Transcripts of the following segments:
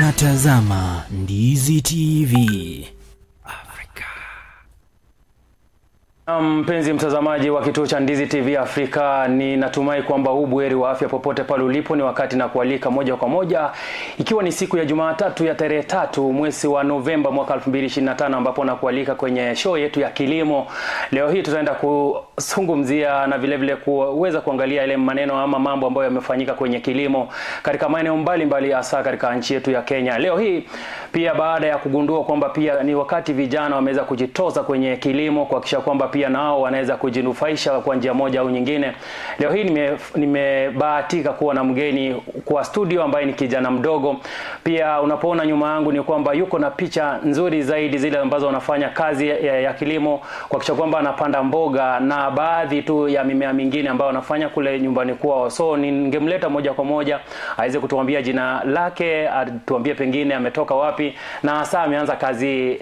Unatazama Ndizi TV Afrika. Mpenzi mtazamaji wa kituo cha Ndizi TV Afrika, ninatumai kwamba ubuheri wa afya popote pale ulipo. Ni wakati na kualika moja kwa moja, ikiwa ni siku ya Jumatatu ya tarehe 3 mwezi wa Novemba mwaka 2025, ambapo nakualika kwenye show yetu ya kilimo. Leo hii tutaenda kuzungumzia na vile vile kuweza kuangalia ile maneno ama mambo ambayo yamefanyika kwenye kilimo katika maeneo mbalimbali, hasa katika nchi yetu ya Kenya. Leo hii pia baada ya kugundua kwamba pia ni wakati vijana wameweza kujitosa kwenye kilimo kuhakikisha kwamba pia nao wanaweza kujinufaisha kwa njia moja au nyingine. Leo hii nimebahatika kuwa na mgeni kwa studio ambaye ni kijana mdogo. Pia unapoona nyuma yangu ni kwamba yuko na picha nzuri zaidi zile ambazo wanafanya kazi ya kilimo kuhakikisha kwamba anapanda mboga na baadhi tu ya mimea mingine ambayo wanafanya kule nyumbani kwao. So ningemleta moja kwa moja aweze kutuambia jina lake, atuambie pengine ametoka wapi na hasa ameanza kazi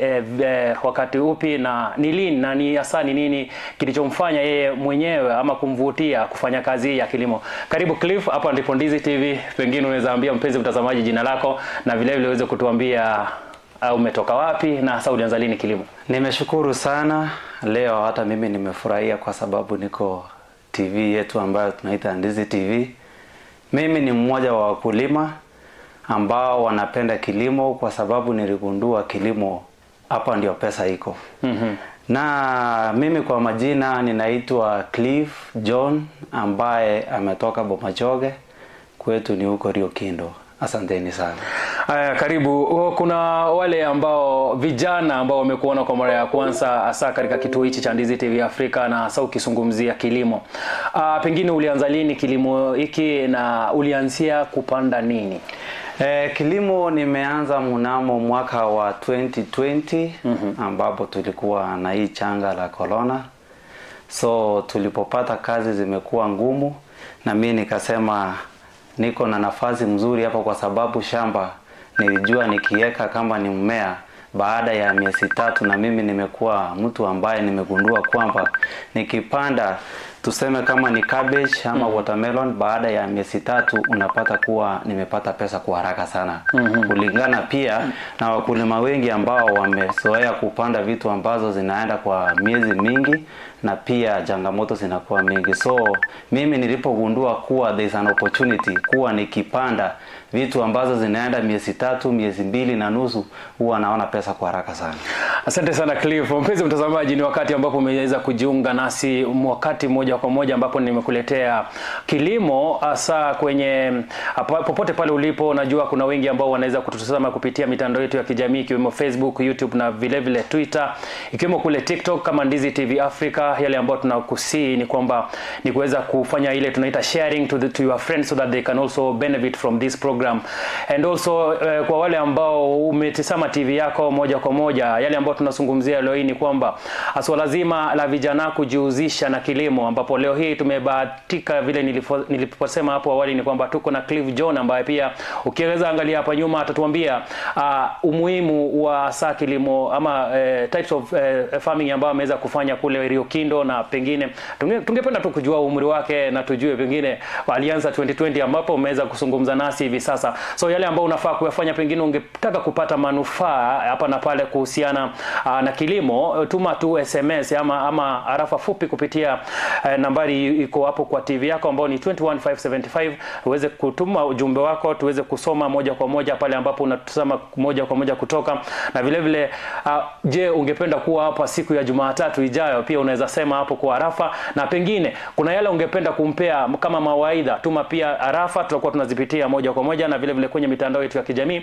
wakati upi na ni lini na ni hasa ni nini kilichomfanya yeye mwenyewe ama kumvutia kufanya kazi ya kilimo. Karibu Cliff, hapa ndipo Ndizi TV. Pengine unaweza ambia mpenzi mtazamaji jina lako na vile vile uweze kutuambia umetoka wapi na hasa ulianza lini kilimo. Nimeshukuru sana leo, hata mimi nimefurahia kwa sababu niko TV yetu ambayo tunaita Ndizi TV. Mimi ni mmoja wa wakulima ambao wanapenda kilimo kwa sababu niligundua kilimo hapa ndio pesa iko. Na mimi kwa majina ninaitwa Cliff John ambaye ametoka Bomachoge, kwetu ni huko Rio Kindo. Asanteni sana. Aya, karibu. Kuna wale ambao vijana ambao wamekuona kwa mara ya kwanza hasa katika kituo hichi cha Ndizi TV Afrika na hasa ukizungumzia kilimo. Pengine ulianza lini kilimo hiki na ulianzia kupanda nini? Kilimo nimeanza mnamo mwaka wa 2020 ambapo tulikuwa na hii changa la corona. So tulipopata kazi zimekuwa ngumu na mimi nikasema niko na nafasi mzuri hapa kwa sababu shamba nilijua nikiweka kama ni mmea baada ya miezi 3, na mimi nimekuwa mtu ambaye nimegundua kwamba nikipanda tuseme kama ni cabbage ama watermelon, baada ya miezi 3 unapata kuwa nimepata pesa kwa haraka sana. Kulingana pia na wakulima wengi ambao wamezoea kupanda vitu ambazo zinaenda kwa miezi mingi na pia changamoto zinakuwa mingi. So mimi nilipogundua kuwa there is an opportunity kuwa nikipanda vitu ambazo zinaenda miezi 3, miezi 2.5, huwa naona pesa kwa haraka sana. Asante sana Cliff. Mpenzi mtazamaji, ni wakati ambapo umeweza kujiunga nasi wakati moja kwa moja ambapo nimekuletea kilimo hasa kwenye popote pale ulipo. Najua kuna wengi ambao wanaweza kututazama kupitia mitandao yetu ya kijamii ikiwemo Facebook, YouTube na vile vile Twitter, ikiwemo kule TikTok kama Ndizi TV Africa. Yale ambayo tunakusii ni kwamba ni kuweza kufanya ile tunaita sharing to your friends so that they can also benefit from this program. And also kwa wale ambao umetazama TV yako moja kwa moja, yale ambayo tunazungumzia leo hii ni kwamba swala zima la vijana kujihusisha na kilimo, ambapo leo hii tumebahatika vile niliposema hapo awali ni kwamba tuko na Cliff John ambaye pia ukiweza angalia hapa nyuma atatuambia umuhimu wa hasa kilimo ama types of farming ambayo ameweza kufanya kule Rio Kindo, na pengine tungependa tu kujua umri wake na tujue pengine alianza 2020 ambapo umeweza kuzungumza nasi hivi sasa. So yale ambayo unafaa kuyafanya, pengine ungetaka kupata manufaa hapa na pale kuhusiana na kilimo, tuma tu SMS ama arafa fupi kupitia nambari iko hapo kwa TV yako ambayo ni 21575, uweze kutuma ujumbe wako tuweze kusoma moja kwa moja pale ambapo unatazama moja kwa moja kutoka. Na vile vile je, ungependa kuwa hapa siku ya Jumatatu ijayo? Pia unaweza sema hapo kwa arafa, na pengine kuna yale ungependa kumpea kama mawaidha, tuma pia arafa, tutakuwa tunazipitia moja kwa moja. Na vile vile kwenye mitandao yetu ya kijamii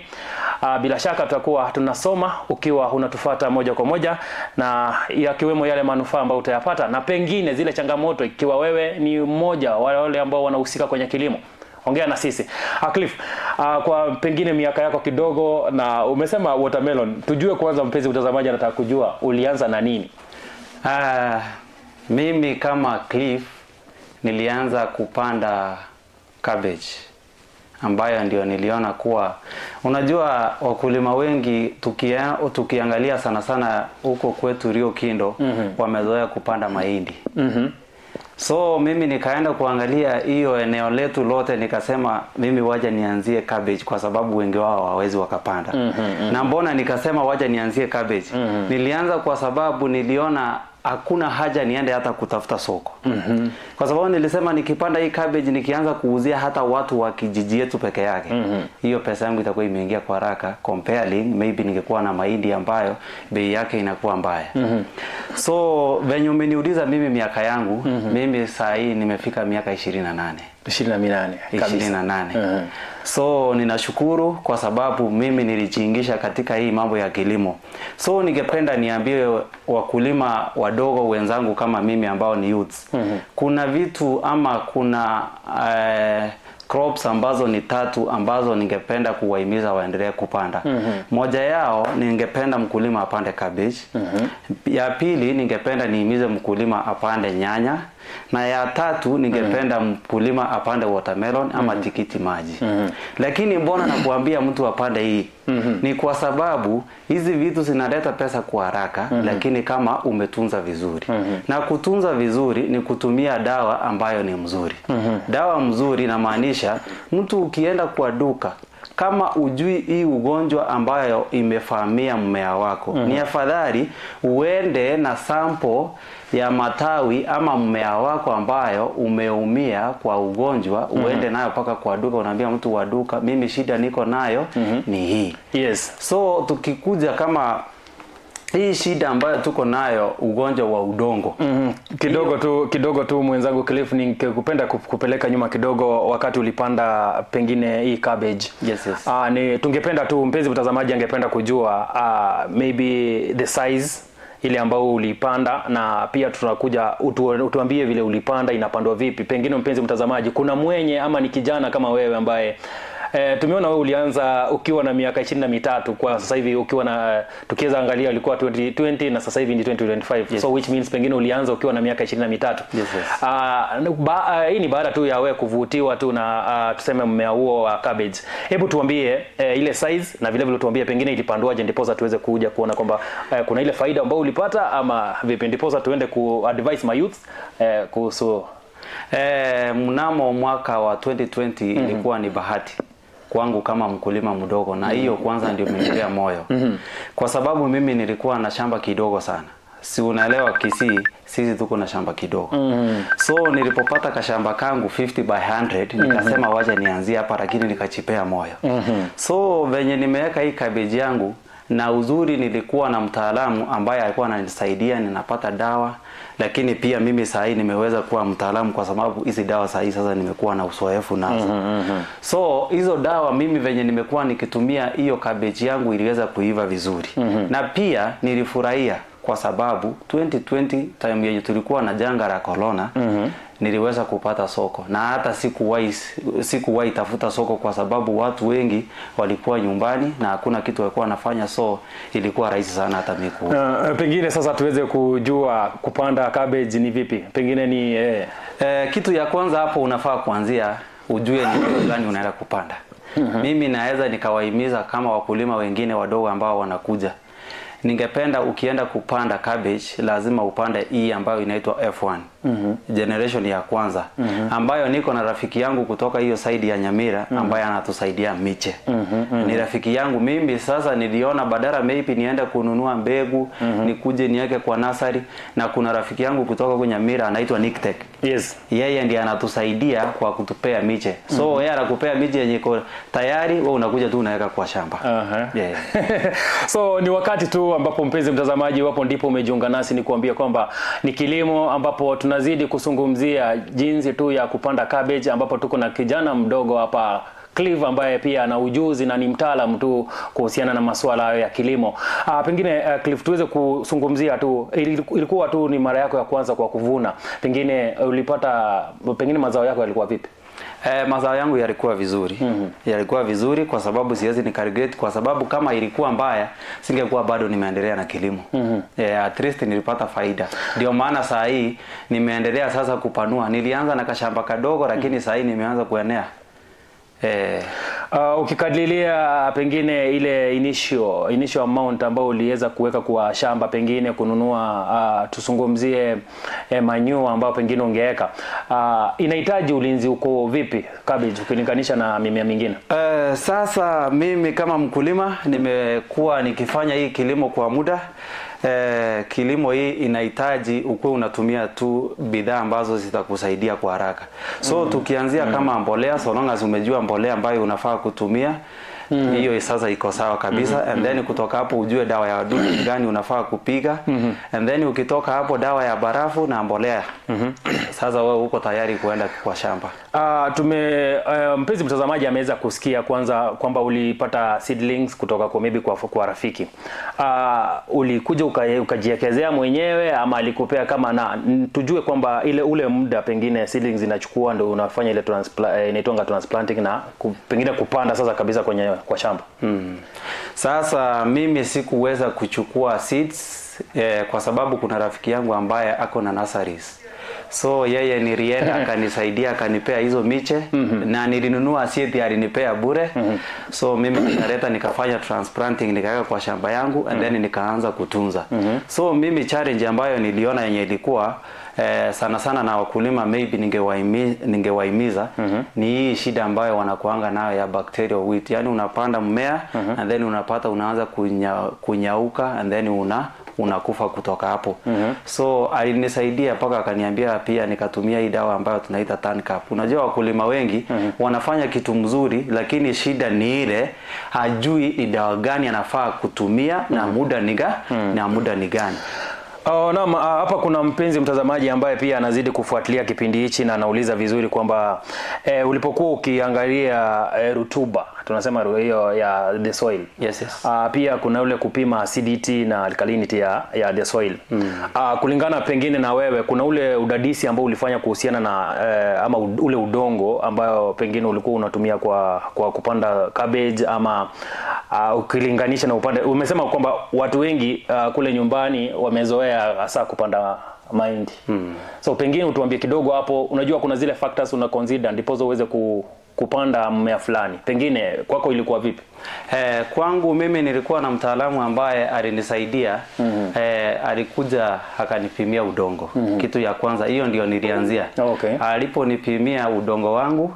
bila shaka tutakuwa tunasoma ukiwa unatufuata moja kwa moja, na yakiwemo yale manufaa ambayo utayapata na pengine zile changamoto ikiwa wewe ni mmoja wa wale ambao wanahusika kwenye kilimo. Ongea na sisi. Cliff, kwa pengine miaka yako kidogo na umesema watermelon, tujue kwanza, mpenzi mtazamaji anataka kujua ulianza na nini? Mimi kama Cliff nilianza kupanda cabbage ambayo ndio niliona kuwa, unajua wakulima wengi tukiangalia sana sana huko kwetu Rio Kindo wamezoea kupanda mahindi. So mimi nikaenda kuangalia hiyo eneo letu lote, nikasema mimi waja nianzie cabbage kwa sababu wengi wao hawawezi wakapanda. Na mbona nikasema waja nianzie cabbage? Nilianza kwa sababu niliona hakuna haja niende hata kutafuta soko. Kwa sababu nilisema nikipanda hii cabbage nikianza kuuzia hata watu wa kijiji yetu peke yake, hiyo pesa yangu itakuwa imeingia kwa haraka, comparing maybe ningekuwa na mahindi ambayo bei yake inakuwa mbaya. So venye umeniuliza mimi miaka yangu, mimi saa hii nimefika miaka 28. 28 kabisa. 28. So ninashukuru kwa sababu mimi nilijiingisha katika hii mambo ya kilimo. So ningependa niambie wakulima wadogo wenzangu kama mimi ambao ni youths. Kuna vitu ama kuna crops ambazo ni tatu ambazo ningependa kuwahimiza waendelee kupanda. Moja yao ningependa mkulima apande cabbage. Ya pili ningependa nihimize mkulima apande nyanya, na ya tatu ningependa mkulima apande watermelon ama tikiti maji. Lakini mbona nakuambia mtu apande hii? Ni kwa sababu hizi vitu zinaleta pesa kwa haraka, lakini kama umetunza vizuri. Na kutunza vizuri ni kutumia dawa ambayo ni mzuri. Dawa mzuri inamaanisha mtu ukienda kwa duka, kama ujui hii ugonjwa ambayo imefahamia mmea wako, ni afadhali uende na sample ya matawi ama mmea wako ambayo umeumia kwa ugonjwa, uende nayo paka kwa duka, unaambia mtu wa duka, mimi shida niko nayo ni hii. Yes. So tukikuja kama hii shida ambayo tuko nayo, ugonjwa wa udongo. Kidogo tu mwenzangu Cliff, ningekupenda kupeleka nyuma kidogo wakati ulipanda pengine hii cabbage. Yes, yes. Ni tungependa tu mpenzi mtazamaji angependa kujua maybe the size ile ambayo ulipanda, na pia tunakuja utuambie vile ulipanda, inapandwa vipi. Pengine mpenzi mtazamaji kuna mwenye ama ni kijana kama wewe ambaye tumeona wewe ulianza ukiwa na miaka 23, kwa sasa hivi ukiwa na, tukiweza angalia ulikuwa 2020 na sasa hivi ni 2025. Yes. So which means pengine ulianza ukiwa na miaka 23. Yes, yes. Hii ni baada tu ya wewe kuvutiwa tu na tuseme mmea huo wa cabbage. Hebu tuambie ile size na vile vile tuambie pengine ilipandwaje, ndiposa tuweze kuja kuona kwamba kuna ile faida ambayo ulipata ama vipi, ndiposa tuende ku advise my youth kuhusu mnamo mwaka wa 2020 ilikuwa ni bahati kwangu kama mkulima mdogo, na hiyo kwanza ndio imenipea moyo. Kwa sababu mimi nilikuwa na shamba kidogo sana. Si unaelewa Kisii, sisi tuko na shamba kidogo. So nilipopata kashamba kangu 50 by 100 nikasema wacha nianzie hapa, lakini nikachipea moyo. So venye nimeweka hii cabbage yangu, na uzuri nilikuwa na mtaalamu ambaye alikuwa ananisaidia, ninapata dawa, lakini pia mimi saa hii nimeweza kuwa mtaalamu kwa sababu hizi dawa saa hii sasa nimekuwa na uzoefu nazo. So hizo dawa mimi venye nimekuwa nikitumia hiyo cabbage yangu iliweza kuiva vizuri. Na pia nilifurahia kwa sababu 2020 time yenye tulikuwa na janga la corona, niliweza kupata soko, na hata sikuwahi tafuta soko kwa sababu watu wengi walikuwa nyumbani na hakuna kitu walikuwa wanafanya, so ilikuwa rahisi sana hata mimi kuuza. Pengine sasa tuweze kujua kupanda cabbage ni vipi? Pengine ni Kitu ya kwanza hapo unafaa kuanzia ujue ni kitu gani unaenda kupanda. Mimi naweza nikawahimiza kama wakulima wengine wadogo ambao wanakuja, ningependa ukienda kupanda cabbage lazima upande hii ambayo inaitwa F1. Generation ya kwanza, ambayo niko na rafiki yangu kutoka hiyo side ya Nyamira ambaye anatusaidia miche. Ni rafiki yangu mimi. Sasa niliona badala maybe niende kununua mbegu, nikuje niweke kwa nursery, na kuna rafiki yangu kutoka kwa Nyamira anaitwa Nicktech. Yes. Yeye ndiye anatusaidia kwa kutupea miche. So yeye anakupea miche yenye iko tayari, wewe unakuja tu unaweka kwa shamba. Yeah. So ni wakati tu ambapo mpenzi mtazamaji wapo ndipo umejiunga nasi, ni kuambia kwamba ni kilimo ambapo tunazidi kuzungumzia jinsi tu ya kupanda cabbage, ambapo tuko na kijana mdogo hapa Cliff ambaye pia ana ujuzi na ni mtaalamu tu kuhusiana na masuala hayo ya kilimo. Pengine Cliff, tuweze kuzungumzia tu, ilikuwa tu ni mara yako ya kwanza kwa kuvuna. Pengine ulipata, pengine mazao yako yalikuwa vipi? Mazao yangu yalikuwa vizuri. Yalikuwa vizuri kwa sababu siwezi nikaregret, kwa sababu kama ilikuwa mbaya singekuwa bado nimeendelea na kilimo. At least nilipata faida. Ndio maana saa hii nimeendelea sasa kupanua. Nilianza na kashamba kadogo, lakini saa hii nimeanza kuenea. Ukikadiria pengine ile initial amount ambayo uliweza kuweka kwa shamba, pengine kununua tusungumzie manure ambayo pengine ungeweka, inahitaji ulinzi uko vipi cabbage ukilinganisha na mimea mingine? Sasa mimi kama mkulima nimekuwa nikifanya hii kilimo kwa muda. Kilimo hii inahitaji ukuwe unatumia tu bidhaa ambazo zitakusaidia kwa haraka. So tukianzia kama mbolea, so long as umejua mbolea ambayo unafaa kutumia, hiyo sasa iko sawa kabisa. And then kutoka hapo ujue dawa ya wadudu gani unafaa kupiga. And then ukitoka hapo dawa ya barafu na mbolea. Sasa wewe uko tayari kuenda kwa shamba. Mpenzi mtazamaji ameweza kusikia kwanza kwamba ulipata seedlings kutoka kwa maybe kwa rafiki. Ulikuja ukajiekezea mwenyewe ama alikupea kama, na tujue kwamba ule muda pengine seedlings inachukua ndio unafanya ile inaitwanga transplanting na pengine kupanda sasa kabisa kwenye kwa shamba. Sasa mimi sikuweza kuchukua seeds kwa sababu kuna rafiki yangu ambaye ako na nurseries. So yeye nilienda akanisaidia akanipea hizo miche na nilinunua seed alinipea bure. So mimi nikaleta nikafanya transplanting nikaweka kwa shamba yangu and then nikaanza kutunza. So mimi challenge ambayo niliona yenye ilikuwa sana sana na wakulima maybe ningewaimiza ni hii shida ambayo wanakuanga nayo ya bacterial wilt. Yani unapanda mmea and then unapata unaanza kunyauka and then unakufa kutoka hapo. So alinisaidia mpaka akaniambia pia nikatumia hii dawa ambayo tunaita Tancap. Unajua wakulima wengi wanafanya kitu mzuri, lakini shida ni ile hajui ni dawa gani anafaa kutumia na muda ni na muda ni gani. Naam, hapa kuna mpenzi mtazamaji ambaye pia anazidi kufuatilia kipindi hichi na anauliza vizuri kwamba ulipokuwa ukiangalia rutuba, tunasema hiyo ya the soil. Yes, yes. Pia kuna ule kupima acidity na alkalinity ya the soil. Kulingana pengine na wewe, kuna ule udadisi ambao ulifanya kuhusiana na ama ule udongo ambayo pengine ulikuwa unatumia kwa kupanda cabbage ama ukilinganisha na upande, umesema kwamba watu wengi kule nyumbani wamezoea hasa kupanda mahindi. So pengine utuambie kidogo hapo, unajua kuna zile factors una consider ndipo uweze kupanda mmea fulani. Pengine kwako ilikuwa vipi? Kwangu mimi nilikuwa na mtaalamu ambaye alinisaidia. Alikuja akanipimia udongo. Kitu ya kwanza hiyo ndio nilianzia. Okay. Aliponipimia udongo wangu,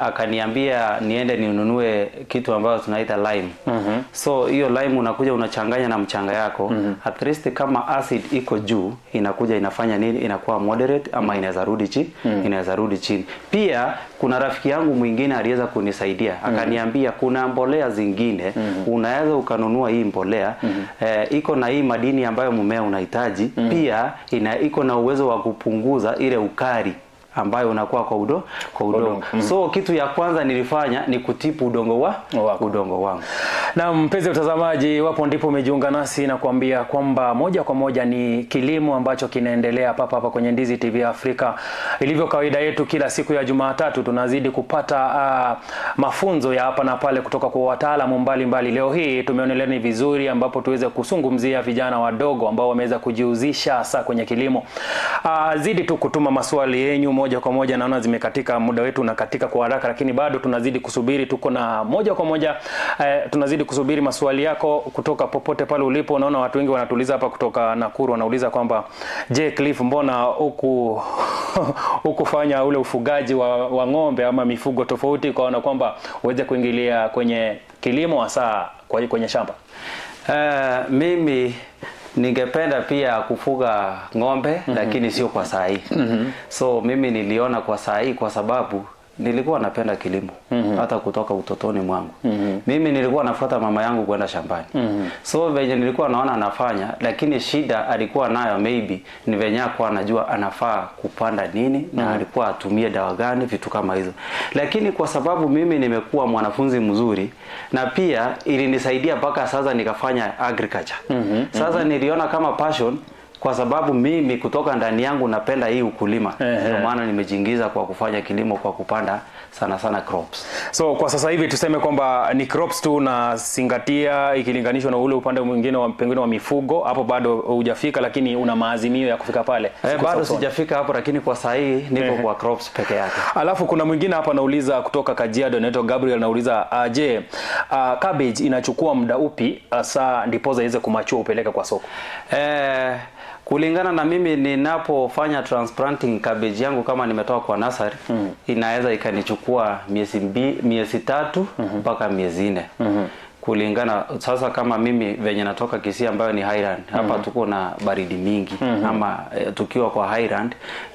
akaniambia niende ninunue kitu ambayo tunaita lime. So hiyo lime unakuja unachanganya na mchanga yako. At least kama acid iko juu inakuja inafanya nini? Inakuwa moderate ama inaweza rudi chini, inaweza rudi chini. Pia kuna rafiki yangu mwingine aliweza kunisaidia. Akaniambia kuna mbolea zingine unaweza ukanunua hii mbolea iko na hii madini ambayo mmea unahitaji. Pia iko na uwezo wa kupunguza ile ukali ambayo unakuwa kwa udongo. So kitu ya kwanza nilifanya ni kutibu udongo udongo wangu. Na mpenzi mtazamaji, wapo ndipo umejiunga nasi na kuambia kwamba moja kwa moja ni kilimo ambacho kinaendelea papa hapa kwenye Ndizi TV Afrika. Ilivyo kawaida yetu kila siku ya Jumatatu tunazidi kupata mafunzo ya hapa na pale kutoka kwa wataalamu mbalimbali. Leo hii tumeonelea ni vizuri ambapo tuweze kuzungumzia vijana wadogo ambao wameweza kujihusisha hasa kwenye kilimo. Zidi tu kutuma maswali yenu moja kwa moja, naona zimekatika, muda wetu unakatika kwa haraka, lakini bado tunazidi kusubiri, tuko na moja kwa moja tunazidi kusubiri maswali yako kutoka popote pale ulipo. Naona watu wengi wanatuuliza hapa kutoka Nakuru, wanauliza kwamba je, Cliff, mbona huku hukufanya ule ufugaji wa ng'ombe ama mifugo tofauti kwaona kwamba uweze kuingilia kwenye kilimo hasa kwenye shamba? Mimi ningependa pia kufuga ng'ombe lakini sio kwa saa hii. So mimi niliona kwa saa hii kwa sababu nilikuwa napenda kilimo hata kutoka utotoni mwangu. Mimi nilikuwa nafuata mama yangu kwenda shambani. So venye nilikuwa naona anafanya, lakini shida alikuwa nayo maybe ni venye alikuwa anajua anafaa kupanda nini na alikuwa atumie dawa gani, vitu kama hizo. Lakini kwa sababu mimi nimekuwa mwanafunzi mzuri na pia ilinisaidia mpaka sasa nikafanya agriculture. Sasa niliona kama passion. kwa sababu mimi kutoka ndani yangu napenda hii ukulima. Ndio maana nimejiingiza kwa kufanya kilimo kwa kupanda sana sana crops. So kwa sasa hivi tuseme kwamba ni crops tu unazingatia ikilinganishwa na ule upande mwingine wa pengine wa mifugo, hapo bado hujafika, lakini una maazimio ya kufika pale. Bado sijafika hapo, lakini kwa sasa hii niko kwa crops peke yake. Alafu kuna mwingine hapa anauliza kutoka Kajiado, anaitwa Gabriel, anauliza je, cabbage inachukua muda upi hasa ndiposa iweze kumachua upeleke kwa soko? Kulingana na mimi ninapofanya transplanting cabbage yangu kama nimetoka kwa nursery, inaweza ikanichukua miezi 3 mpaka miezi 4. Kulingana sasa kama mimi venye natoka Kisii ambayo ni highland, hapa tuko na baridi mingi, ama tukiwa kwa highland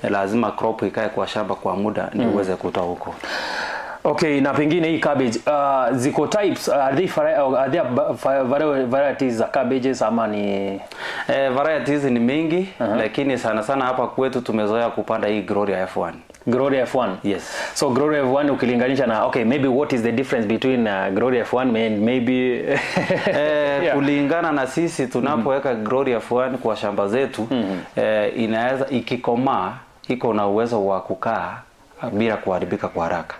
lazima crop ikae kwa shamba kwa muda ndio uweze kutoa huko. Okay, na pengine hii cabbage ziko types, are there varieties za cabbages ama ni varieties ni mingi, lakini sana sana hapa kwetu tumezoea kupanda hii Gloria F1. Gloria F1. Yes. So Gloria F1 ukilinganisha na, okay, maybe what is the difference between Gloria F1 and maybe yeah. Kulingana na sisi tunapoweka Gloria F1 kwa shamba zetu, inaweza ikikomaa iko na uwezo wa kukaa bila kuharibika kwa haraka.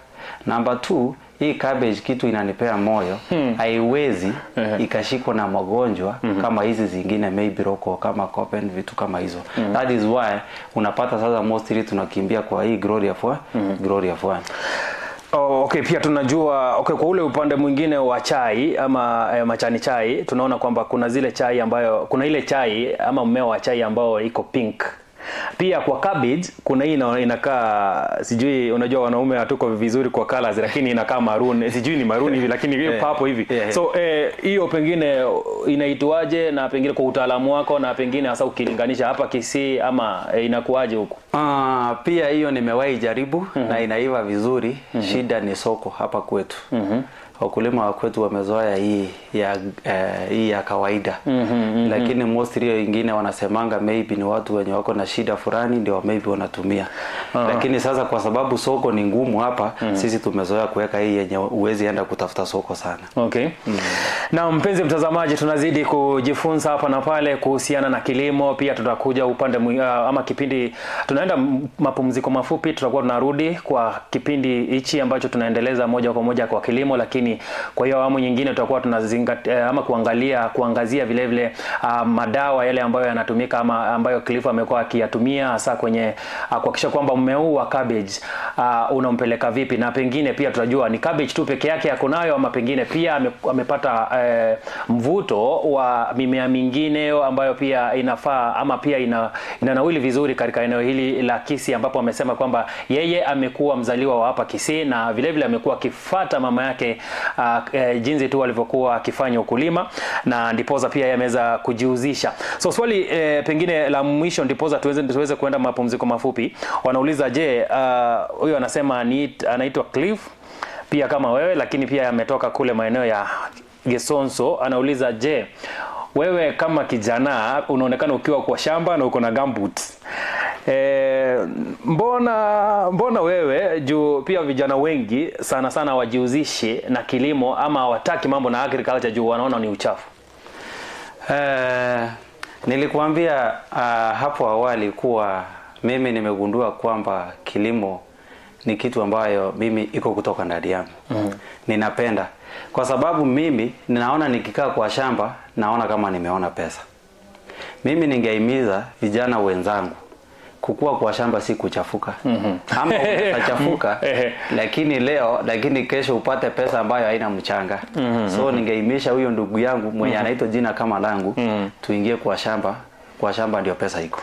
Number 2, hii cabbage kitu inanipea moyo, haiwezi ikashikwa na magonjwa kama hizi zingine, maybe roko kama kopen, vitu kama hizo. That is why unapata sasa mostly tunakimbia kwa hii Gloria F1, Gloria F1. Oh, okay, pia tunajua, okay, kwa ule upande mwingine wa chai ama machani chai, tunaona kwamba kuna zile chai ambayo, kuna ile chai ama mmea wa chai ambao iko pink. Pia kwa cabbage kuna hii inakaa, sijui, unajua wanaume hatuko vizuri kwa colors, lakini inakaa maroon, sijui ni maroon hivi, lakini hiyo purple hivi. So hiyo pengine inaitwaje, na pengine kwa utaalamu wako, na pengine hasa ukilinganisha hapa Kisii ama inakuaje huko? Pia hiyo nimewahi jaribu na inaiva vizuri. Shida ni soko hapa kwetu. Wakulima wa kwetu wamezoea hii ya hii ya kawaida. Lakini mostly hiyo ingine wanasemanga maybe ni watu wenye wako na shida fulani ndio maybe wanatumia. Lakini sasa kwa sababu soko ni ngumu hapa, sisi tumezoea kuweka hii yenye uwezi enda kutafuta soko sana. Okay. Na mpenzi mtazamaji, tunazidi kujifunza hapa na pale kuhusiana na kilimo. Pia tutakuja upande ama kipindi tunaenda mapumziko mafupi, tutakuwa tunarudi kwa kipindi hichi ambacho tunaendeleza moja kwa moja kwa kilimo, lakini kwa hiyo awamu nyingine tutakuwa tunazingatia ama kuangazia vile vile madawa yale ambayo yanatumika ama ambayo Cliff amekuwa akiyatumia hasa kwenye kuhakikisha kwamba mmea huu wa cabbage unampeleka vipi, na pengine pia tutajua ni cabbage tu peke yake akonayo ama pengine pia amepata mvuto wa mimea mingine ambayo pia inafaa ama pia inanawili vizuri katika eneo hili la Kisii, ambapo amesema kwamba yeye amekuwa mzaliwa wa hapa Kisii na vile vile amekuwa akifuata mama yake jinsi tu alivyokuwa akifanya ukulima, na ndipoza pia yameweza kujihusisha. So swali pengine la mwisho ndipoza tuweze kuenda mapumziko mafupi. Wanauliza je, huyo anasema anaitwa Cliff pia kama wewe, lakini pia ametoka kule maeneo ya Gesonso. Anauliza je, wewe kama kijana unaonekana ukiwa kwa shamba na uko na gumboots, mbona wewe, juu pia vijana wengi sana sana wajihusishi na kilimo ama hawataki mambo na agriculture juu wanaona ni uchafu? Nilikuambia hapo awali kuwa mimi nimegundua kwamba kilimo ni kitu ambayo mimi iko kutoka ndani yangu. Ninapenda kwa sababu mimi ninaona nikikaa kwa shamba naona kama nimeona pesa. Mimi ningehimiza vijana wenzangu kukua kwa shamba si kuchafuka. Ama utachafuka lakini leo, lakini kesho upate pesa ambayo haina mchanga. So ningehimiza huyo ndugu yangu mwenye anaitwa jina kama langu, tuingie kwa shamba. Kwa shamba ndio pesa iko.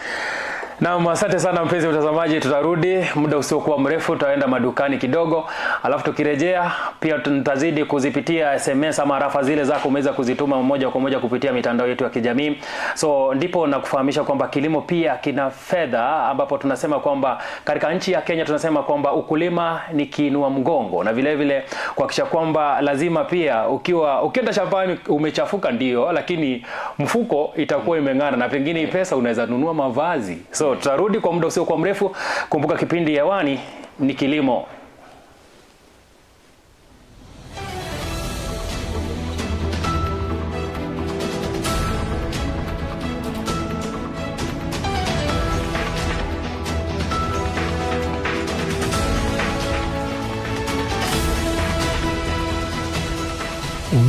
Naam, asante sana mpenzi mtazamaji, tutarudi muda usiokuwa mrefu, tutaenda madukani kidogo, alafu tukirejea pia tutazidi kuzipitia SMS ama rafa zile zako umeweza kuzituma moja kwa moja kupitia mitandao yetu ya kijamii. So ndipo nakufahamisha kwamba kilimo pia kina fedha, ambapo tunasema kwamba katika nchi ya Kenya tunasema kwamba ukulima ni kiinua mgongo, na vile vile kuhakikisha kwamba lazima pia ukiwa ukienda shambani umechafuka ndio, lakini mfuko itakuwa imeng'ara na pengine pesa unaweza nunua mavazi. So tutarudi kwa muda usio kwa mrefu. Kumbuka kipindi hewani ni kilimo.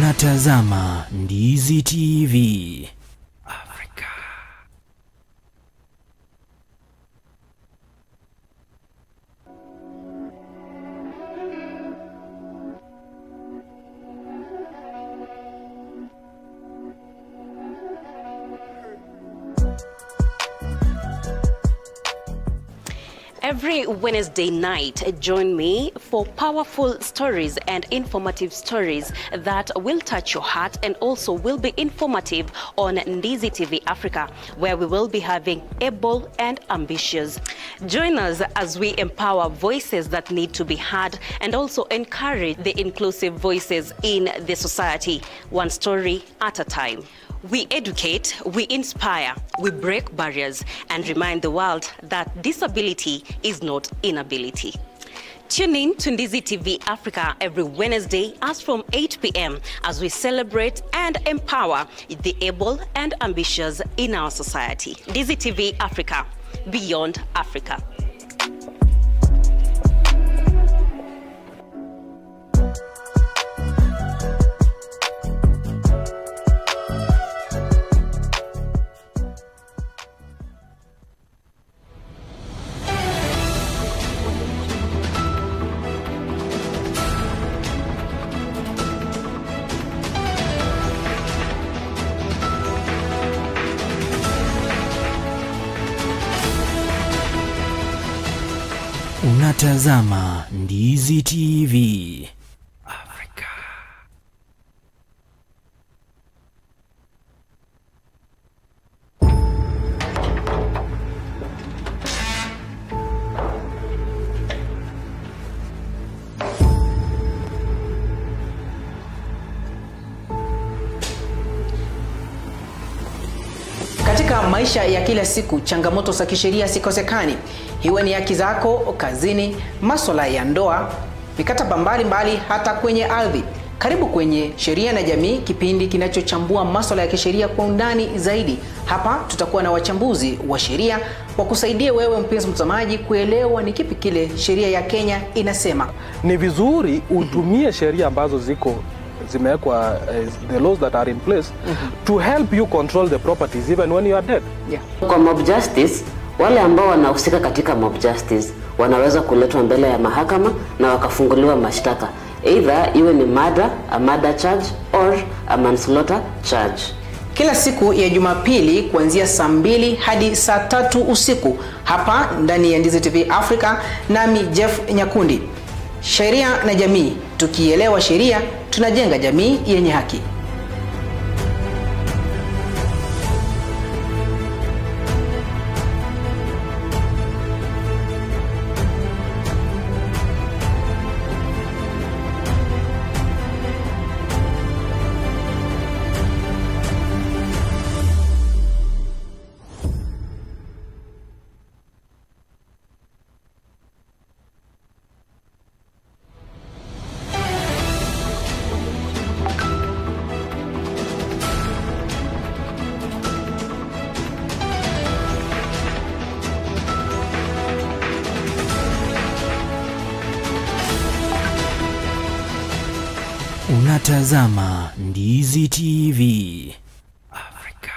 Unatazama Ndizi TV Africa. Every Wednesday night, join me for powerful stories and informative stories that will touch your heart and also will be informative on Ndizi TV Africa, where we will be having able and ambitious. Join us as we empower voices that need to be heard and also encourage the inclusive voices in the society, one story at a time. We educate, we inspire, we break barriers and remind the world that disability is not inability. Tune in to Ndizi TV Africa every Wednesday as from 8 p.m. as we celebrate and empower the able and ambitious in our society. Ndizi TV Africa, beyond Africa. Unatazama Ndizi TV Africa. Katika maisha ya kila siku, changamoto za kisheria sikosekani. Iwe ni haki zako kazini, masuala ya ndoa, mikataba mbalimbali, hata kwenye ardhi. Karibu kwenye Sheria na Jamii, kipindi kinachochambua masuala ya kisheria kwa undani zaidi. Hapa tutakuwa na wachambuzi wa sheria wakusaidie wewe mpenzi mtazamaji kuelewa ni kipi kile sheria ya Kenya inasema. Ni vizuri utumie sheria ambazo ziko zimewekwa, the laws that are in place to help you control the properties even when you are dead. Yeah. Kwa mob justice, wale ambao wanahusika katika mob justice wanaweza kuletwa mbele ya mahakama na wakafunguliwa mashtaka, either iwe ni murder, a murder charge or a manslaughter charge. Kila siku ya Jumapili kuanzia saa 2 hadi saa 3 usiku hapa ndani ya Ndizi TV Africa, nami Jeff Nyakundi. Sheria na Jamii, tukielewa sheria tunajenga jamii yenye haki. Unatazama Ndizi TV Africa.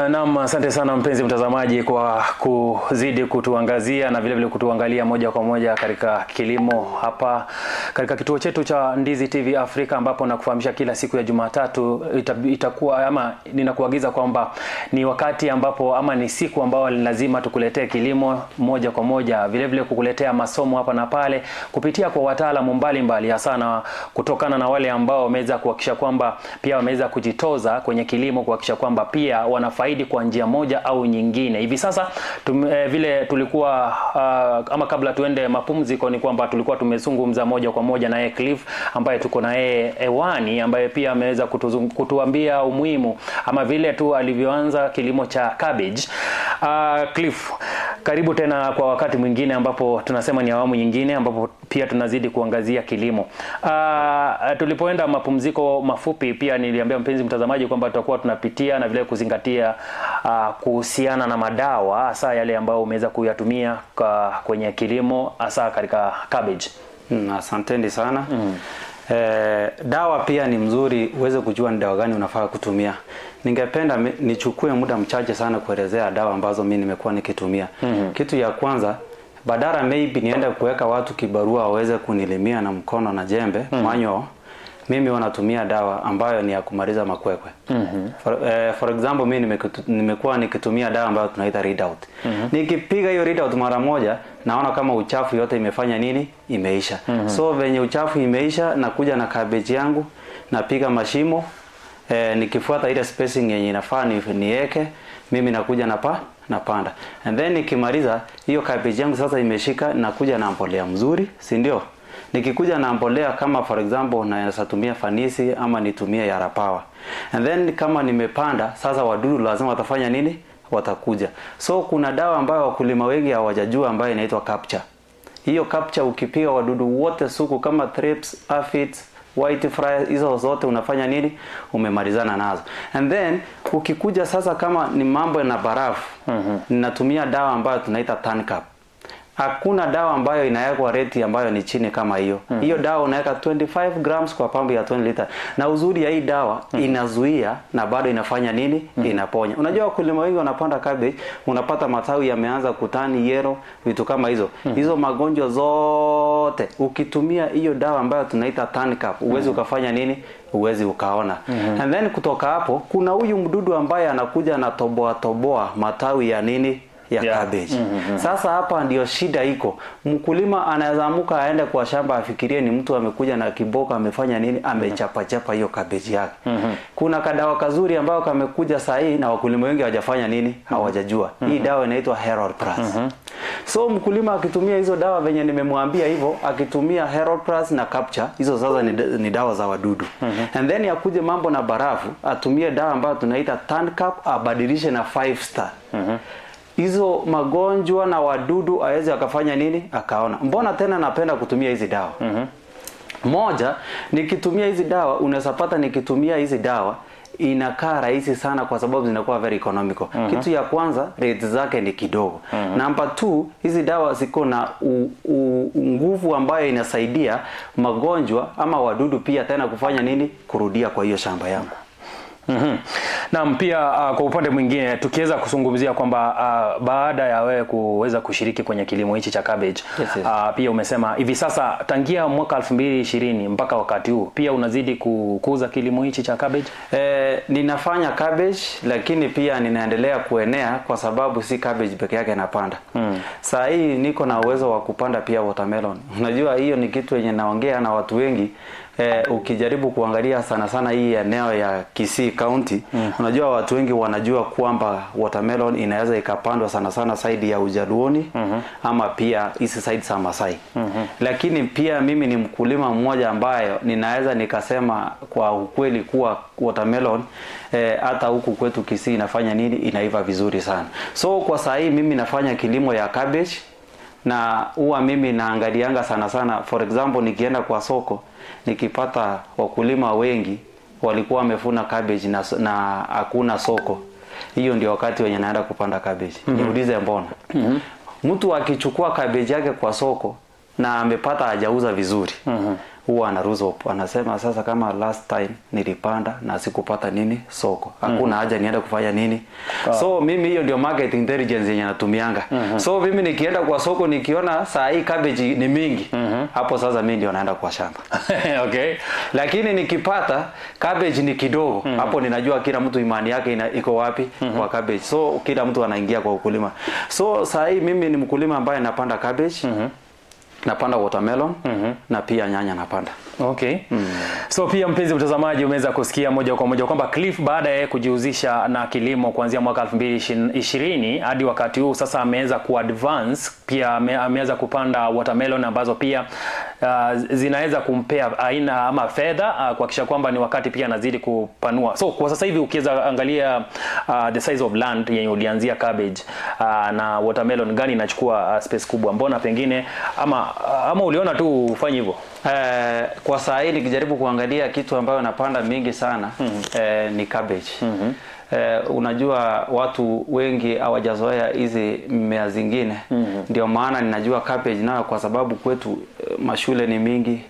Naam, asante sana mpenzi mtazamaji kwa kuzidi kutuangazia na vile vile kutuangalia moja kwa moja katika kilimo hapa katika kituo chetu cha Ndizi TV Africa, ambapo nakufahamisha kila siku ya Jumatatu itakuwa ama ninakuagiza kwamba ni wakati ambapo ama ni siku ambao lazima tukuletee kilimo moja kwa moja, vile vile kukuletea masomo hapa na pale kupitia kwa wataalamu mbalimbali, hasa na kutokana na wale ambao wameweza kuhakikisha kwamba pia wameweza kujitoza kwenye kilimo, kuhakikisha kwamba pia wanafaidi kwa njia moja au nyingine. Hivi sasa vile tulikuwa ama kabla tuende mapumziko ni kwamba tulikuwa tumezungumza moja kwa moja na Cliff ambaye tuko na yeye hewani, ambaye pia ameweza kutuambia umuhimu ama vile tu alivyoanza kilimo cha cabbage. Cliff, karibu tena kwa wakati mwingine ambapo tunasema ni awamu nyingine ambapo pia tunazidi kuangazia kilimo. Tulipoenda mapumziko mafupi pia niliambia mpenzi mtazamaji kwamba tutakuwa tunapitia na vile kuzingatia kuhusiana na madawa hasa yale ambayo umeweza kuyatumia kwenye kilimo hasa katika cabbage. Asanteni sana. Dawa pia ni mzuri uweze kujua ni dawa gani unafaa kutumia. Ningependa nichukue muda mchache sana kuelezea dawa ambazo mimi nimekuwa nikitumia. Kitu ya kwanza, badala maybe niende kuweka watu kibarua waweze kunilimia na mkono na jembe, manual, mimi wanatumia dawa ambayo ni ya kumaliza makwekwe. For example, mimi nimekuwa nikitumia dawa ambayo tunaita Readout. Nikipiga hiyo Readout mara moja, naona kama uchafu yote imefanya nini? Imeisha. So venye uchafu imeisha, nakuja na cabbage yangu, napiga mashimo, nikifuata ile spacing yenye inafaa niweke, mimi nakuja napanda. And then nikimaliza hiyo cabbage yangu sasa imeshika, nakuja na mbolea mzuri, si ndio? Nikikuja na mbolea kama for example naweza tumia Fanisi ama nitumie Yara Power. And then kama nimepanda sasa wadudu lazima watafanya nini? Watakuja. So kuna dawa ambayo wakulima wengi hawajajua ambayo inaitwa Capture. Hiyo Capture ukipiga wadudu wote suku kama thrips, aphids, white fly, hizo zote unafanya nini? Umemalizana nazo. And then ukikuja sasa kama ni mambo na barafu, ninatumia dawa ambayo tunaita Tancap. Hakuna dawa ambayo inawekwa rate ambayo ni chini kama hiyo. Hiyo dawa unaweka 25 grams kwa pambu ya 20 liter. Na uzuri ya hii dawa inazuia na bado inafanya nini? Inaponya. Unajua wakulima wengi wanapanda cabbage, unapata matawi yameanza kutani yellow, vitu kama hizo. Hizo magonjwa zote ukitumia hiyo dawa ambayo tunaita Tancap, uwezi ukafanya nini? Uwezi ukaona. And then kutoka hapo kuna huyu mdudu ambaye anakuja na toboa toboa matawi ya nini? Ya cabbage. Sasa hapa ndio shida iko. Mkulima anaweza amuka aende kwa shamba afikirie ni mtu amekuja na kiboka amefanya nini, amechapa chapa hiyo cabbage yake. Kuna kadawa kazuri ambayo kamekuja saa hii na wakulima wengi hawajafanya nini? Hawajajua. Hii dawa inaitwa Herald Plus. So mkulima akitumia hizo dawa venye nimemwambia hivyo, akitumia Herald Plus na Capture, hizo sasa ni dawa za wadudu. And then yakuje mambo na barafu, atumie dawa ambayo tunaita Tancap, abadilishe na 5 star. Hizo magonjwa na wadudu aweze akafanya nini? Akaona. Mbona tena napenda kutumia hizi dawa? Moja, nikitumia hizi dawa, unaweza pata nikitumia hizi dawa inakaa rahisi sana kwa sababu zinakuwa very economical. Kitu ya kwanza, rate zake ni kidogo. Number 2, hizi dawa ziko na nguvu ambayo inasaidia magonjwa ama wadudu pia tena kufanya nini? Kurudia kwa hiyo shamba yangu. Naam, pia kwa upande mwingine tukiweza kuzungumzia kwamba baada ya wewe kuweza kushiriki kwenye kilimo hichi cha cabbage, Yes, yes. Pia umesema hivi sasa tangia mwaka 2020 mpaka wakati huu pia unazidi kukuza kilimo hichi cha cabbage? Ninafanya cabbage lakini pia ninaendelea kuenea kwa sababu si cabbage peke yake napanda. Saa hii niko na uwezo wa kupanda pia watermelon. Unajua hiyo ni kitu yenye naongea na watu wengi. Ukijaribu kuangalia sana sana hii eneo ya Kisii County, unajua watu wengi wanajua kwamba watermelon inaweza ikapandwa sana sana side ya Ujaluoni ama pia hizi side za Masai. Lakini pia mimi ni mkulima mmoja ambaye ninaweza nikasema kwa ukweli kuwa watermelon hata huku kwetu Kisii inafanya nini, inaiva vizuri sana. So kwa saa hii mimi nafanya kilimo ya cabbage na huwa mimi naangalianga sana sana, for example nikienda kwa soko nikipata wakulima wengi walikuwa wamefuna cabbage na hakuna soko, hiyo ndio wakati wenye naenda kupanda cabbage. Niulize mbona? Mtu akichukua cabbage yake kwa soko na amepata hajauza vizuri, huwa ana up, anasema sasa kama last time nilipanda na sikupata nini soko, hakuna haja niende kufanya nini. So mimi hiyo ndio market intelligence yenye natumianga. So mimi nikienda kwa soko nikiona saa hii cabbage ni mingi, hapo sasa mimi ndio naenda kwa shamba. Okay. Lakini nikipata cabbage ni kidogo, hapo ninajua kila mtu imani yake iko wapi kwa cabbage. So kila mtu anaingia kwa ukulima. So saa hii mimi ni mkulima ambaye napanda cabbage, napanda watermelon, na pia nyanya napanda. Okay. So pia mpenzi mtazamaji umeweza kusikia moja kwa moja kwamba Cliff baada ya kujihusisha na kilimo kuanzia mwaka 2020 hadi wakati huu sasa ameweza kuadvance, pia ameweza kupanda watermelon ambazo pia zinaweza kumpea aina ama fedha kuhakikisha kwamba ni wakati pia anazidi kupanua. So kwa sasa hivi ukiweza angalia the size of land yenye ulianzia cabbage na watermelon, gani inachukua space kubwa? Mbona pengine ama uliona tu ufanye hivyo? Kwa saa hii nikijaribu kuangalia kitu ambayo napanda mingi sana ni cabbage. Unajua watu wengi hawajazoea hizi mimea zingine. Ndio maana ninajua cabbage nayo kwa sababu kwetu mashule ni mingi,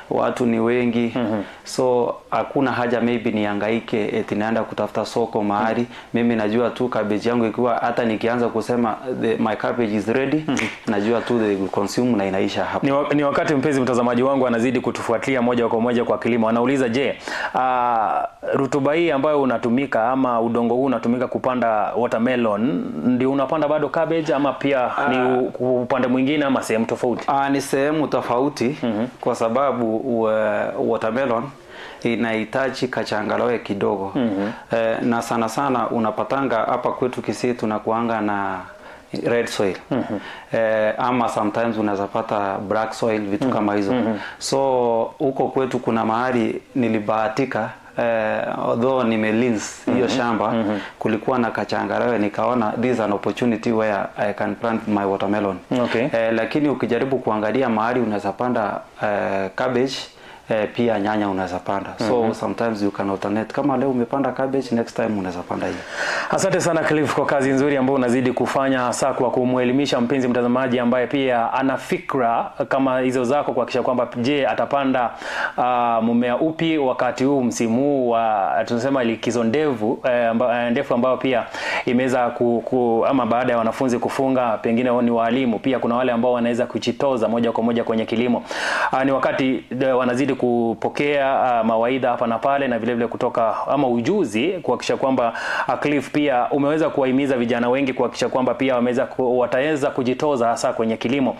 watu ni wengi, so hakuna haja maybe nihangaike eti naenda kutafuta soko mahali. Mimi najua tu cabbage yangu ikiwa, hata nikianza kusema my cabbage is ready, najua tu they will consume na inaisha hapo. Ni wakati mpenzi mtazamaji wangu anazidi kutufuatilia moja kwa moja kwa kilimo. Anauliza, je, rutuba hii ambayo unatumika ama udongo huu unatumika kupanda watermelon ndio unapanda bado cabbage ama pia ni upande mwingine ama sehemu tofauti? Ni sehemu tofauti, kwa sababu watermelon inahitaji kachangarawe kidogo. Na sana sana unapatanga hapa kwetu Kisii tunakuanga na red soil, ama sometimes unaweza pata black soil, vitu kama hizo. So huko kwetu kuna mahali nilibahatika, although nimelins hiyo shamba, kulikuwa na kachangarawe, nikaona this is an opportunity where I can plant my watermelon. Lakini ukijaribu kuangalia mahali unaweza panda cabbage, pia nyanya unaweza panda. So sometimes you can alternate. Kama leo umepanda cabbage, next time unaweza panda hiyo. Asante sana Cliff kwa kazi nzuri ambayo unazidi kufanya, hasa kwa kumuelimisha mpenzi mtazamaji ambaye pia ana fikra kama hizo zako, kuhakikisha kwamba je, atapanda mmea upi wakati huu msimu huu wa tunasema likizo ndefu, ndefu ambayo pia imeweza ama baada ya wanafunzi kufunga, pengine ni walimu pia kuna wale ambao wanaweza kujitoza moja kwa moja kwenye kilimo. Ni wakati wanazidi kupokea mawaidha hapa na pale na vile vile kutoka ama ujuzi, kuhakikisha kwamba Cliff pia umeweza kuwahimiza vijana wengi kuhakikisha kwamba pia wataweza kujitoza hasa kwenye kilimo.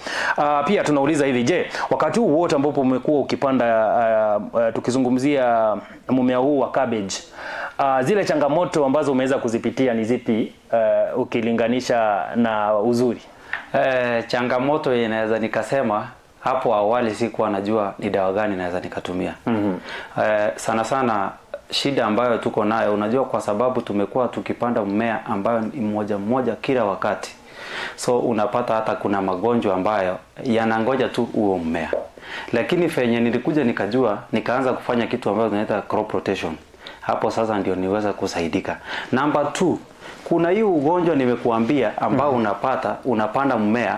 Pia tunauliza hivi, je, wakati huu wote ambapo umekuwa ukipanda, tukizungumzia mmea huu wa cabbage, zile changamoto ambazo umeweza kuzipitia ni zipi, ukilinganisha na uzuri? Changamoto inaweza nikasema hapo awali sikuwa najua ni dawa gani naweza nikatumia. Sana sana shida ambayo tuko nayo, unajua, kwa sababu tumekuwa tukipanda mmea ambayo ni mmoja mmoja kila wakati. So unapata hata kuna magonjwa ambayo yanangoja tu huo mmea. Lakini fenye nilikuja nikajua, nikaanza kufanya kitu ambayo tunaita crop rotation. Hapo sasa ndio niweza kusaidika. Number 2, kuna hii ugonjwa nimekuambia ambao unapata, unapanda mmea,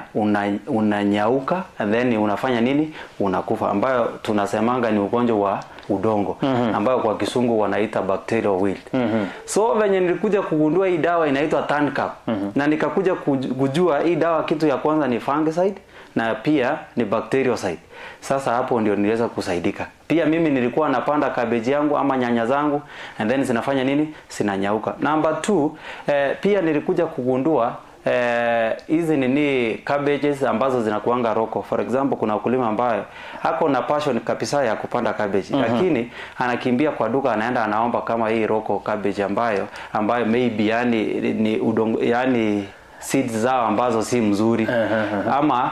unanyauka, and then unafanya nini? Unakufa, ambayo tunasemanga ni ugonjwa wa udongo, ambayo kwa kisungu wanaita bacterial wilt. So venye nilikuja kugundua hii dawa inaitwa Tancap, na nikakuja kujua hii dawa kitu ya kwanza ni fungicide na pia ni bactericide. Sasa hapo ndio niliweza kusaidika. Pia mimi nilikuwa napanda cabbage yangu ama nyanya zangu, and then zinafanya nini? Zinanyauka. Number 2, pia nilikuja kugundua hizi nini cabbages ambazo zinakuanga roko. For example, kuna wakulima ambayo hako na passion kabisa ya kupanda cabbage, lakini anakimbia kwa duka, anaenda anaomba kama hii roko cabbage ambayo maybe yani ni udongo, yani seeds zao ambazo si mzuri, ama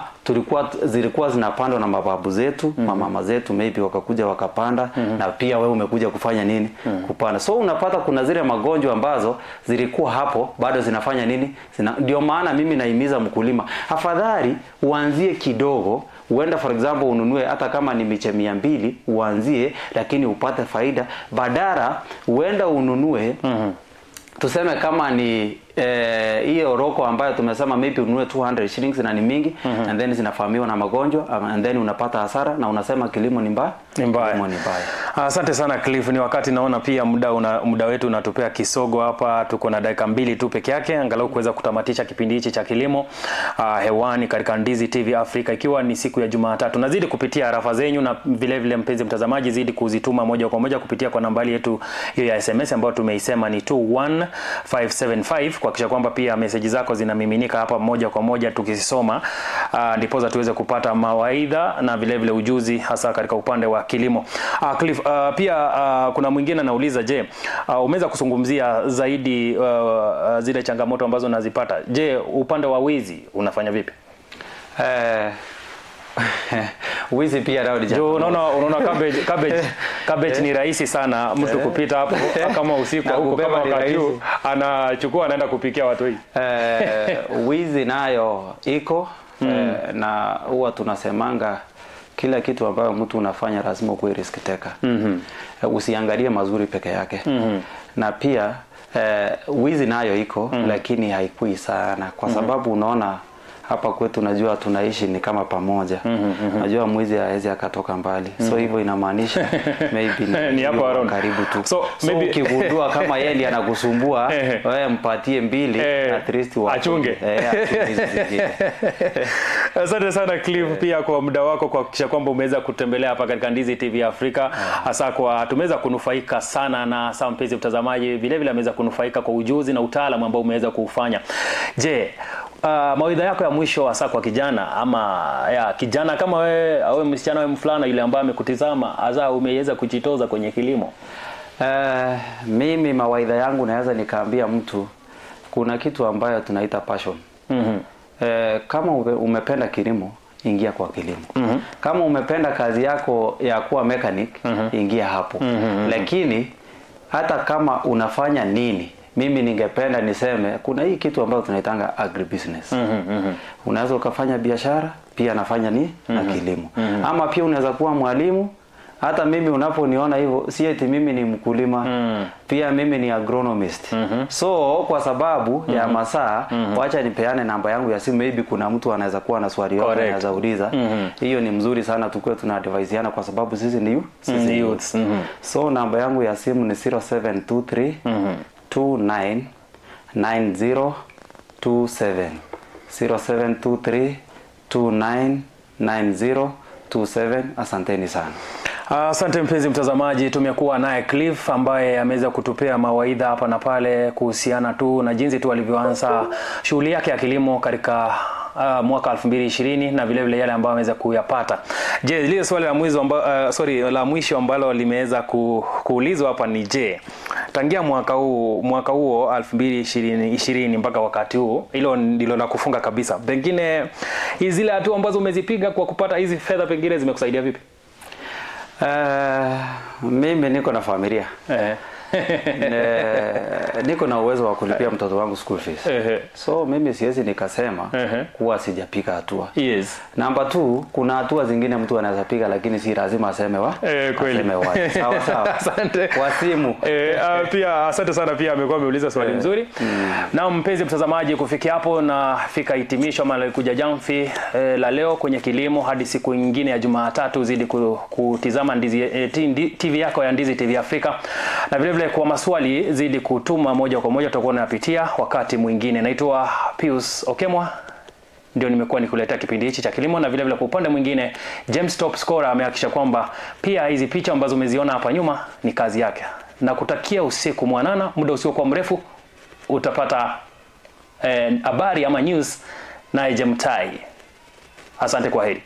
zilikuwa zinapandwa na mababu zetu, mama zetu maybe wakakuja wakapanda, na pia wewe umekuja kufanya nini? Kupanda. So unapata kuna zile magonjwa ambazo zilikuwa hapo bado zinafanya nini? Ndio maana mimi naimiza mkulima, afadhali uanzie kidogo, uenda for example ununue hata kama ni miche 200 uanzie, lakini upate faida, badala uenda ununue tuseme kama ni hiyo roko ambayo tumesema maybe ununue 200 shillings na ni mingi, and then zinafahamiwa na magonjwa, and then unapata hasara na unasema kilimo ni mbaya. Kilimo ni mbaya. Asante sana Cliff, ni wakati naona pia muda wetu unatupea kisogo hapa, tuko na dakika 2 tu peke yake angalau kuweza kutamatisha kipindi hichi cha kilimo hewani katika Ndizi TV Afrika, ikiwa ni siku ya Jumatatu. Nazidi kupitia arafa zenyu na vile vile mpenzi mtazamaji zidi kuzituma moja kwa moja kupitia kwa nambari yetu hiyo ya SMS ambayo tumeisema ni 21575, kuhakikisha kwamba pia meseji zako zinamiminika hapa moja kwa moja tukisoma, ndiposa tuweze kupata mawaidha na vile vile ujuzi hasa katika upande wa kilimo. Cliff, pia kuna mwingine anauliza, je, umeweza kuzungumzia zaidi zile changamoto ambazo unazipata. Je, upande wa wizi unafanya vipi? Wizi pia nao ni jambo. Unaona cabbage ni rahisi sana mtu kupita hapo kama usiku huko, kama wakati huu anachukua anaenda kupikia watu hii. Wizi nayo iko, na huwa tunasemanga kila kitu ambayo mtu unafanya lazima ukuwe risk taker. Usiangalie mazuri peke yake. Na pia wizi nayo iko, lakini haikui sana kwa sababu unaona Hapa kwetu najua tunaishi ni kama pamoja. Najua mwizi hawezi akatoka mbali. So hivyo inamaanisha maybe ni hapo around karibu tu. So maybe ukigundua kama yeye ndiye anakusumbua, wewe mpatie 2 at least achunge. Asante sana Cliff pia kwa muda wako, kuhakikisha kwamba umeweza kutembelea hapa katika Ndizi TV Afrika. Hasa kwa tumeweza kunufaika sana, na hasa mpenzi mtazamaji vile vile ameweza kunufaika kwa ujuzi na utaalamu ambao umeweza kuufanya. Je, mawaidha yako ya mwisho hasa kwa kijana ama ya kijana kama wewe au msichana au mfulana yule ambaye amekutizama, hasa umeweza kujitoza kwenye kilimo? Mimi mawaidha yangu naweza nikaambia mtu kuna kitu ambayo tunaita passion. Kama umependa kilimo, ingia kwa kilimo. Kama umependa kazi yako ya kuwa mechanic, ingia hapo. Lakini hata kama unafanya nini, mimi ningependa niseme kuna hii kitu ambayo tunaitanga agribusiness. Unaweza ukafanya biashara pia nafanya ni na kilimo. Ama pia unaweza kuwa mwalimu. Hata mimi unaponiona hivyo, si eti mimi ni mkulima. Pia mimi ni agronomist. So kwa sababu ya masaa, wacha nipeane namba yangu ya simu, maybe kuna mtu anaweza kuwa na swali yote anaweza uliza. Hiyo ni mzuri sana tukue tuna advisiana kwa sababu sisi ni sisi youths. So namba yangu ya simu ni 0723 299027. 0723 299027. Asanteni sana. Asante mpenzi mtazamaji, tumekuwa naye Cliff ambaye ameweza kutupea mawaidha hapa na pale kuhusiana tu na jinsi tu alivyoanza shughuli yake ya kilimo katika mwaka 2020 na vile vile yale ambayo ameweza kuyapata. Je, lile swali la mwisho la mwisho ambalo limeweza kuulizwa hapa ni je, tangia mwaka huo 2020 mpaka wakati huu, hilo ndilo la kufunga kabisa, pengine zile hatua ambazo umezipiga kwa kupata hizi fedha pengine zimekusaidia vipi? Mimi niko na familia. Niko na uwezo wa kulipia mtoto wangu school fees. So mimi siwezi nikasema kuwa sijapiga hatua. Yes. Namba 2, kuna hatua zingine mtu anaweza piga lakini si lazima aseme aseme wapi. Sawa sawa. Asante. Kwa simu. Pia asante sana, pia amekuwa ameuliza swali mzuri. Na mpenzi mtazamaji, kufikia hapo na fika hitimisho ama kuja jamfi la leo kwenye kilimo. Hadi siku nyingine ya Jumatatu, zidi kutizama Ndizi TV yako ya Ndizi TV Afrika, na vile vile kwa maswali zidi kutuma moja kwa moja, tutakuwa tunapitia wakati mwingine. Naitwa Pius Okemwa, ndio nimekuwa nikuletea kipindi hichi cha kilimo, na vile vile kwa upande mwingine James Top Scorer amehakikisha kwamba pia hizi picha ambazo umeziona hapa nyuma ni kazi yake. Na kutakia usiku mwanana, muda usiokuwa mrefu utapata habari ama news naye Jemtai. Asante, kwa heri.